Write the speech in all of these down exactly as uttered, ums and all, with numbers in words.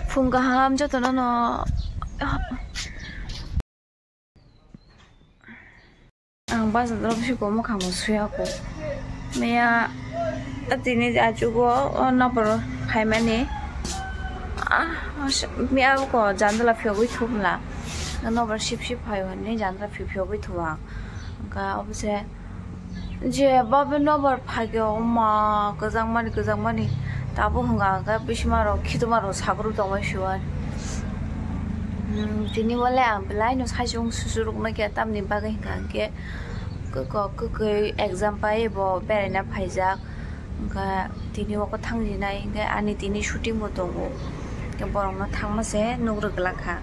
Phung kaham jotono no. Ang bazar rok si ko mwkhang bo suya ko. Miya tini achugo o nokbar phaimani. Ah, miya ko jandala phiyogwi thumla. Nokbar sip sip phaio hinwi jandala phiyogwi thuma. Hwnkha obose je babe nokbar phaikhe oma kwchangmani kwchangmani. Tabuk hwnkha hwnkhe bisima rok khituma rok sakruk tongmani siwan. Hmm, tini wale ang belai no saichung susuruknai khe tamni bagwi hwnkha hwnkhe kwkwi exam pai bo beraina phaijak. Hwnkha tini o kwthang rinai hwnkhe ani tini shooting bo tongo. Hwnkhe borokno thangma se nugrwk glak kha.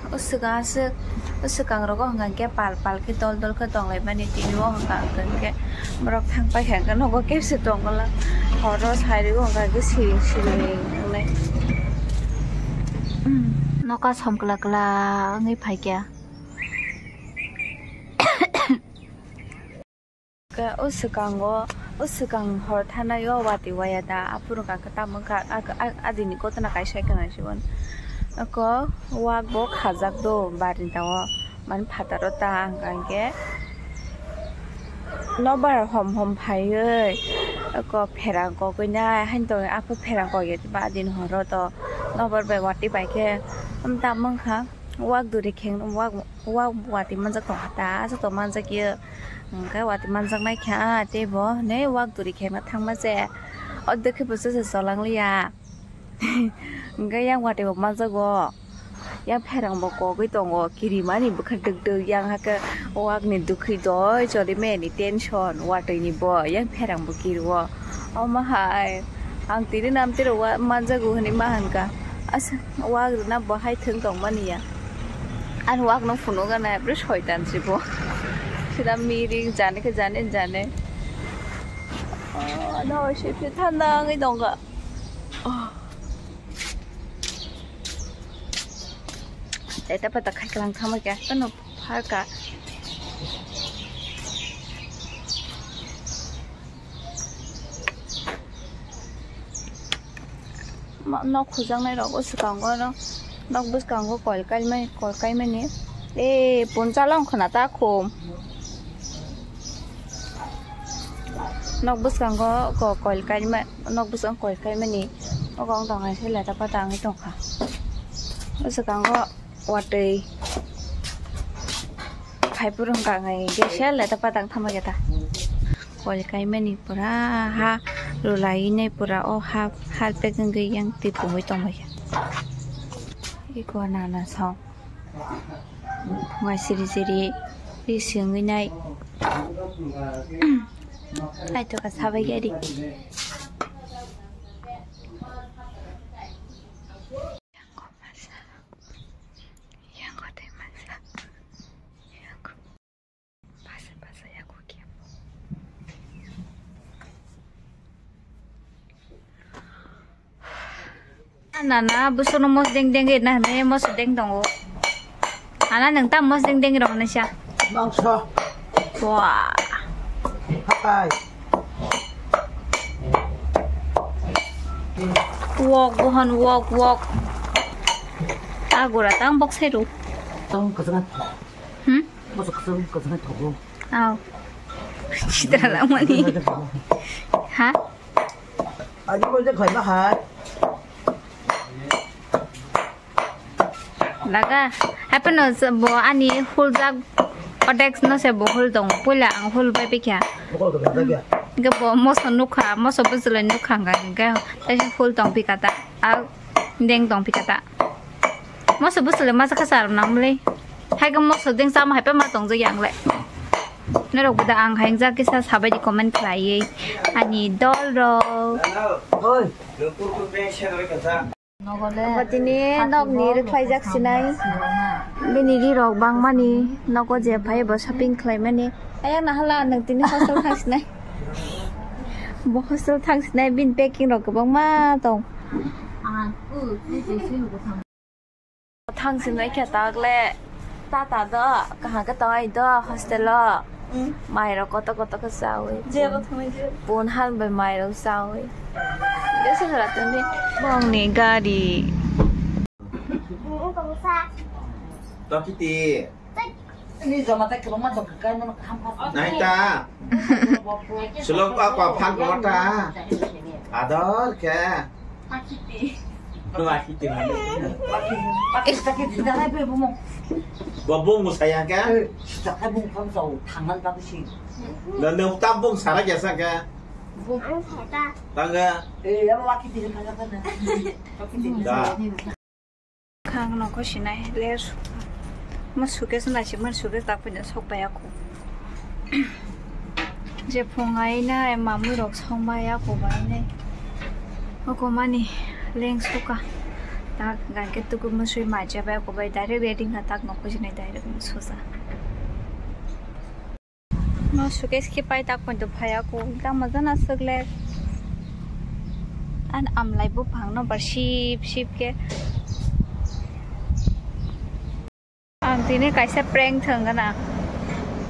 O swkang aswk, o swkang rogo hwnkha hwnkhe pal pal khe dol dol khe tonglaimani tini o hwnkha hwnkhe borok thang paikha hwnkhe nogo kebse tongla. Horo sari o hwnkha hwnkhe siring siring wngnai. Noka som kla kla wngwi phaikha. Khe o swkango, o swkang hor thanai o watwi waya da, aphuru kha khe tamo wngkha, a, a, adini gotna kaisa khe nai sibo. Oko wak bo khajak do barinta o, mani phataro ta hwnkha hwnkhe nokbar hom hom phaiwi oko pherang kogwi nai, haino tongwi aphuru pherang kogwi ba adini horo to nokbar bai watwi bai khe tamo wngkha wak duri kheng wak, wak watwi manjak tongkha ta, aswk tong manjak ya. Hwnkhe watwi manjaknai kha, ah, tei bo hwnwi wak duri khaima thangma se. O dekhe bo se cholangliya. Hwnkhe yang watwi bo manjago. Yang pherang bo kogwi tongo, kirimani bwkha dwk dwk, yang hakhe wakni dukhi doi choli mani tension, watwi ni bo, yang pherang bo kirio. Omo hai, ang tini namtwi rok wa-, manjago hwnwi ma hwnkha. Asa, wak rwna bo hai thwng tongmani ya. Ani wak no phunuk gana, bre soitan se bo. Sida miring, jani khe jani, jani. Oh, no, se phi thanda wngwi tongkha. Oh. Eta pata khai kalang thama kya, kano pharka. Ma-, nok hujaknai rok o swkango no, nok bwskango kol kaimani, kol kaimani. E, puncha long khna ta khum. Nok bwskango ko-, kol kaima, nok bwskango kol kaimani. Ogo wng tong hai se leta pata wngwi tongkha. O swkango watwi phaiphuru wngkha, wngkha hwnkhe se leta pata wng thangma khe ta. Kol kaimani pura ha rwlai nai pura o ha, ha pek wngwi yang twi pungwi tongbaikha. Eko nana song. Wai siri siri ri singwi nai. Ai to ka sabai gari. Yang ko masa. Yang ko te masa. Yang ko. Basa, basa, ya, kok ya. Nana, bwswkno mosdeng dengwi na hwnwi mosdeng tongo. Ana, nwng ta mosdeng dengwi rw hwnwi sa? Mangso. Wah. Hatai. Wok, bohon, wok, wok. Agora tang bok sai ro. Tang kasana. Hmm? Masa kasana, kasana thogo. Aw. Chitra lamani. Ha? Ani mo je khaina hai. Laga, hape no se bo ani hul jak odex no se bo hul tong. Puila ang hul bai pikha. Bokol to bajak ya. Ge bo moso nukha, moso bujle nukha ga ge. Taisa hul tong pikata. A deng tong pikata. Moso bujle masa khasa nang le. Hai ge moso deng sama hai pe ma tong jak yang le. Norok bo da ang hai jak kisa sabai di comment khlaiwi. Ani dol rok. Oi. Obo tini nokni rwkhlaijak sinai. Bini rirok bangmani nogo je phai bo shopping khlaimani. Ayang nahala nwng tini hostel thang sinai. Bo hostel thang sinai bini packing rok kwbangma tong. Thang sinai khe takle tata do kaham khe tong ai do hostel o. Mairok kotor kotor khe chawi. Pun han bai mairok chawi. Besa sara tongdi. Bongni gari. Tokiti. Naita. Sulok apa phan kota. Ador ke. Pakiti. Pakiti mani. Pakiti, pakiti, janai pe bumung. Bo bumung saya ke? Eh, janai bumung kamu tahu, tangan bagus sih. Dan dia tabung sarak ya sa ke? Bumung saya. Tangga. Eh, ya pakiti, tangga sana. Pakiti. Da. Khang nokho sinai ler sukha. Mo suitcase nai se, mo suitcase tak puina sok bai ako. Je phung ai na mamui rok song bai ako bai ne. Oko mani leng sukha. Tak gan ke tuku mo sui ma je bai ako bai direct ready kha tak nokho sinai direct mo susa. No suitcase khe pai tak poito phai ako, tamo jana swk le. An amlai buphang no bar sip sip khe. Ang tini kaisa prank thwng gana.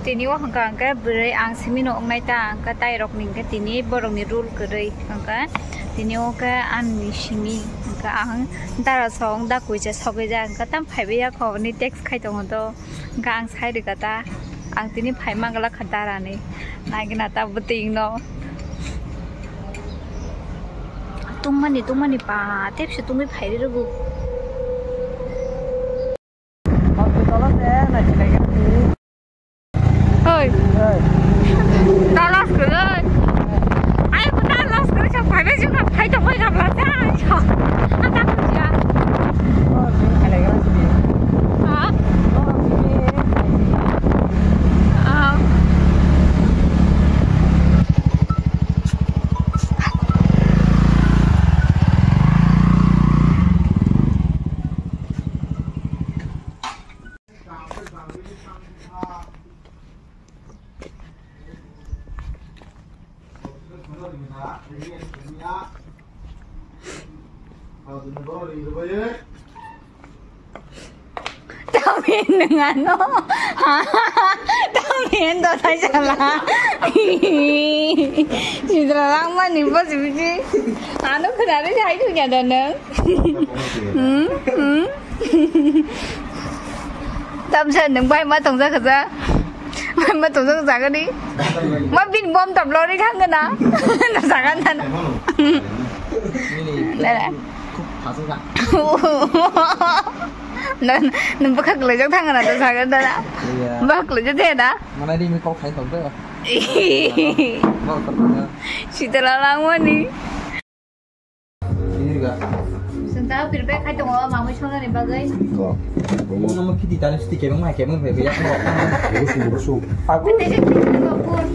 Tini o hwnkha hwnkhe bwrwi ang simi no wngnai ta, hwnkhe tai rok ni hwnkhe tini borok ni rule kwrwi hwnkhe tini o khe ani simi hwnkhe ang dara song da kuisa sogwi ja hwnkhe tam phaibai ya kho ni text khai tongo to. Hwnkhe ang sai rwkha ta, ang tini phai mangla kha darani, naigwna ta bwtwino. Tungmani, tungmani pa, tepse tungwi phai rwgo. Oi. Oi. Talas kwrwi. Ai, talas kwrwi sa phaibai jwngkha, phai tongbai kha bwla ta. Ang ta bujiya. Ha? Ah. Tamin nung ano. Tamin do thai sala. Sidra langma ni bosi bisi. Ano khwnari hai thungya da nung. Hmm? Hmm? Tamsa nung bai ma tongja khaja. Bai ma tongja khaja gani. Ma bin bom tap lori khang gana. Na sagan dan. Dada. Nung bwkha kwlaijak thang gana to sagan dada. Iya. Bwkha kwlaijak thaya da. Mana rimi kok khai thok do. Bor kok. Sitala langmani. Ini ga. Senta prepare khai tongo mamui songnani bagwi. Ko. Bono mo kiti tani suti kebeng mai kebeng phai ya. Rusu rusu. Tei se kiti ko pun.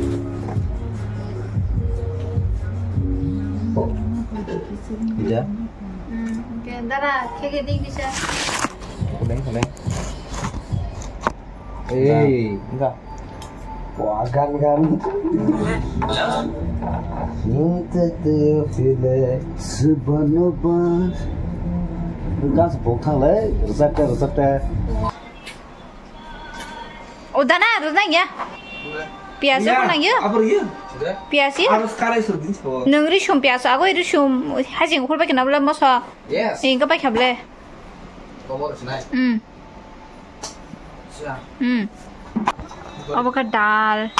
Ida. Hmm, oke, dara khege ding disa. Kuleng kuleng. Eh, enggak. Wah, gan gan. Sing te te file sebano ba. Gas bok thang le, rejak te, rejak te. O dana, rejak ya. Pias ya, ko nang ya? Apa ya? Pias ya? Harus karai surdin sabo. Nung risum pias, aku risum hajing ukur pakai nabla moso. Yes. Ini ke pakai nabla. Komor sinai. Hmm. Hmm. Obo khe dal.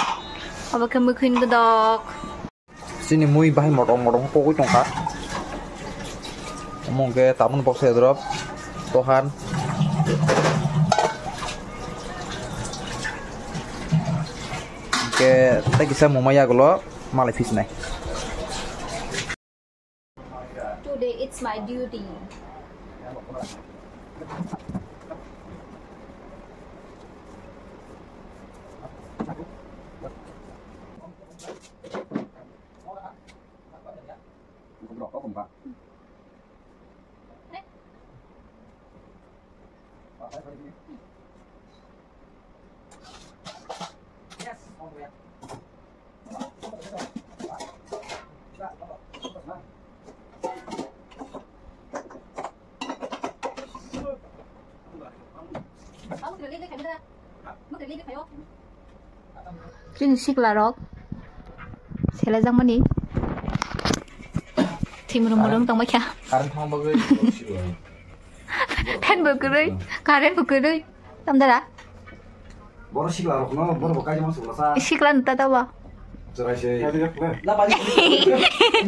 Obo khe mwkhwin godok. Chini mui bahai motom motom pogwi tongkha. Omo hwnkhe tabukni boksa drop tohan. Hwnkhe tei kisa muma yagulo malai phisnai. Today it's my duty. Chini sikla rok selejakmani thimrung murung tongbaikha. Current thang bagwi sikla. Fan bo kwrwi, current bo kwrwi. Tamdara? Boro sikla rokno, boro bo kaijak mano sikla sa. Sikla nta ta ba? Cherai se.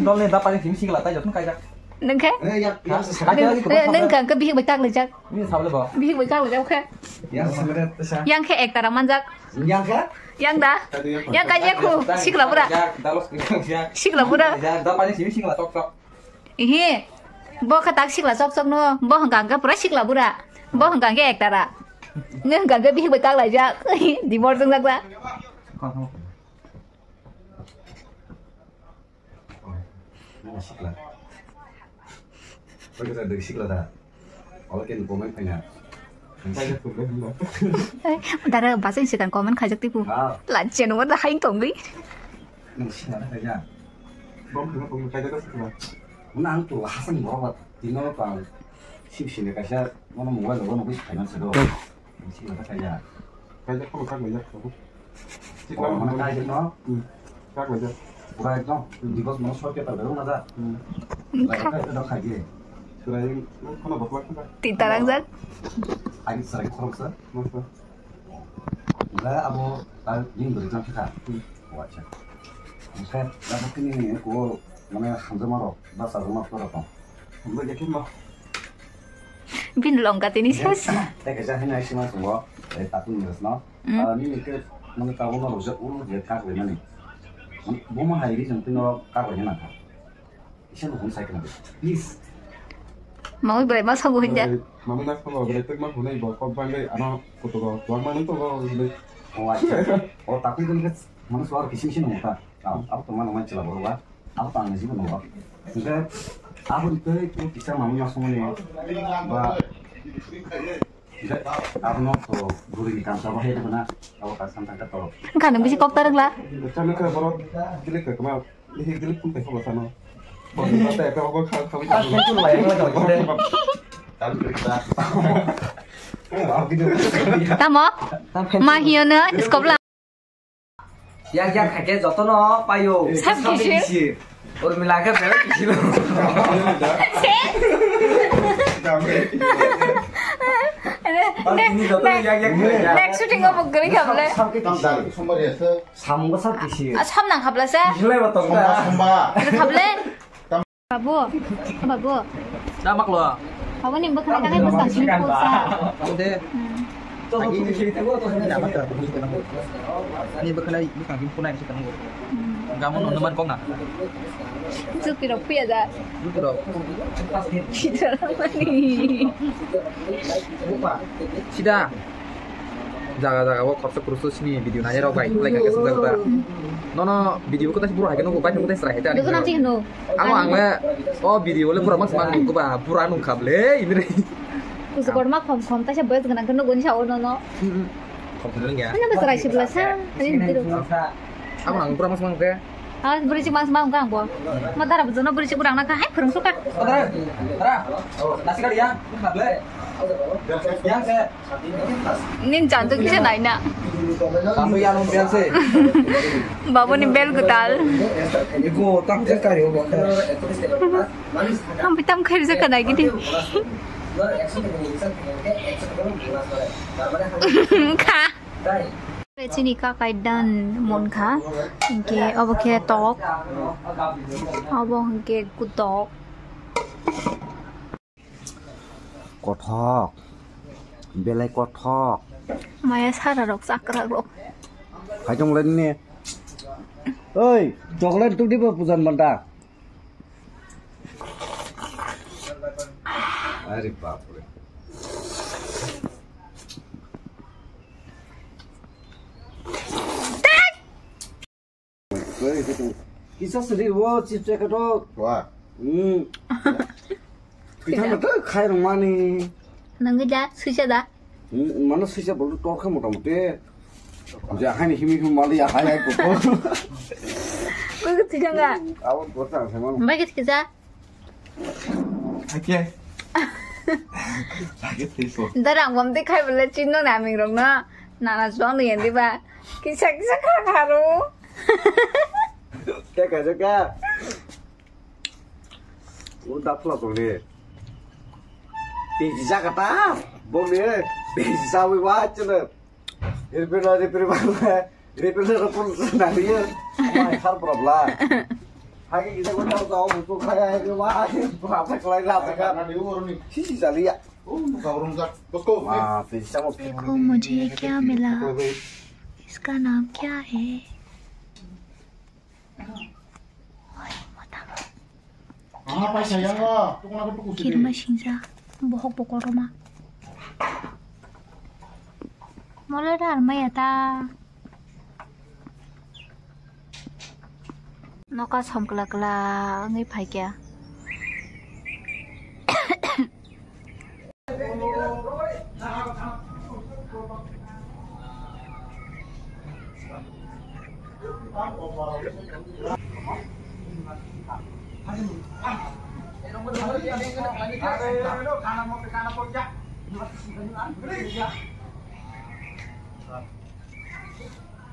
Dol ni da pani thim sikla tai jotno kaijak. Nungkhe? Eh, ya, ya, sa. Nung, nung kha khe bihik bai tak laijak. Ni sabole bo. Bihik bai tak laijak khe. Ya, sa, sa, sa. Yang khe ek tara manjak. Yang khe? Yang da? Yang kaijak khu, sikla bura. Sikla bura. Da pani thim sikla tok tok. Ihi, bo kha tak sikla chok chok no, bo hwnkha hwnkhe pura sikla bura, bo hwnkha hwnkhe ektara, nung hwnkha hwnkhe bihik bai kak laijak, dimor chwng jak da. Nang sikla. Oi kisa dek sikla da. Ola ken comment khaina. Dara bachai sikang comment khaijak tipu. Ah. Lacheno da hain tongwi. Nang sikla da khaija. Bom tungma tungma kaijak sikla. Muna ang tu hasang borok ba tino tang sip sini kaisa mano mobile logo nugui finance do. Nang sikla da khaija. Kaijak kono kak laijak kono. Sikla mano kaijak no. Hmm. Kak laijak. Pura ekdom. Hmm. Divorce mano soi keta bero na da. Hmm. Lai ka da khaije. Surai kono bokla khaija. Tinta rangjak. Ani sarai khorok sa. Masa. Ga abo ta din beri jang kha. Hmm. O acha. Oke, da kini ko mane hamjama ro, ba sa jama ko ro. Hamjama ke ma. Bin longka tini ses. Te kaisa hina sima sungo, eh, takun ni resno. Hmm. Ah, ni ke mane ta wono ro je ulu je kak le nani. Bo ma hai ri jang tino kak le na kha. Isa no hwn cycle de. Please. Mamui bai ma sabu hinja. Mamui na sabu bai tek ma hwnai bo kok bai le ano kutugo wang ma nang to go le. O acha. O takui kun ke manu suar kisim sin mo ta. Ab to manu mai chila bo ba. Ab tang ni jibo no ba. Ke ab ni ke kisa mamui ma sabu ni ba. Abono to buri ni kamsa bahai de bana. Abo ka samtang ka to. Wngkha nung bisi kok ta rwgla. Chami ka borok gili ka kma. Gili phun ka kma sano. Bata ka obo kha kha. Tamo? Ma hiyo na skop la. Yak yak khaikhe jotono paio. Sab kisir. Urmila khe belai kisir. Se. Tini jotono yak yak khaikhe. Next shooting o buk gari khabla. Samung bwsa kisir. Sam nang khabla sa. Kisilai ba tong da. Khable. Babu, babu. Da maklo. Babu ni bwkhani tangwi bwskang sini pulsa. Ode. Hmm. Ni bwkhani bwskang sini punai sini tangwi. Hmm. Gamu no numan kok na. Juki rok puya da. Juki rok. Kita mani. Sida. Jaga jaga o khorsa khursu sini video nai rok bai like ka sujak da. Nono video ko ta bro hai no bai no ta srai hai ta. Dukun ang sih no. Amo ang le o video le pura mas mang ko ba pura nung khab le ini re. Kusu kor ma khom khom ta sa bes gana kan no gun sa o no no. Khom khom ya. Mana bes rai sibla sa. Ani biru. Amo ang pura mas mang ke. Ah, beri cik mas mang kang bo. Ma dara bu jono beri cik urang na ka hai phurung suka. Dara. Dara. Nasi kali ya. Khab le. Yang se. Nin chan tu kisa nai na. Kamu yang bel se. Babu ni bel gutal. Ibu tang se kari ho. Ang pitam khai bisa kana gini. Kha. Chini kakai dan mon kha. Hingke obo khe tok. Obo hingke gutok. Kothok. Belai kothok. Maya sara rok chakra rok. Hai tong le ni. Oi, chocolate tu di ba pujan banta. Are bap re. Kisa sri wo chips packet o. Wa. Hmm. Kita mata khai rong mani. Nang da suisa da. Hmm, mana suisa bol tor kha mota moti. Ja hai ni himi himi mali ya hai hai ko. Ko ke tijanga. Awon ko ta sama. Bai ke kisa. Ake. Ake tiso. Darang bom te khai bole chinno na ming rong no. Na na jong ni endi ba. Kisa kisa kha kharo. Kya kha jo kya? O dapla tong ni. Piji ja kata. Bong ni. Piji ja wi wa chana. Ripila ripila ripila ripila nariya. Mai khar problem. Hagi kisa ko tau tau buku khaya hai wa. Apa kelai rasa kan? Sisi jaliya. देखो, मुझे क्या मिला? इसका नाम क्या है? Kirma singja, bohok bokoroma. Mola dar maya ta. Noka som kla kla wngwi phaikya.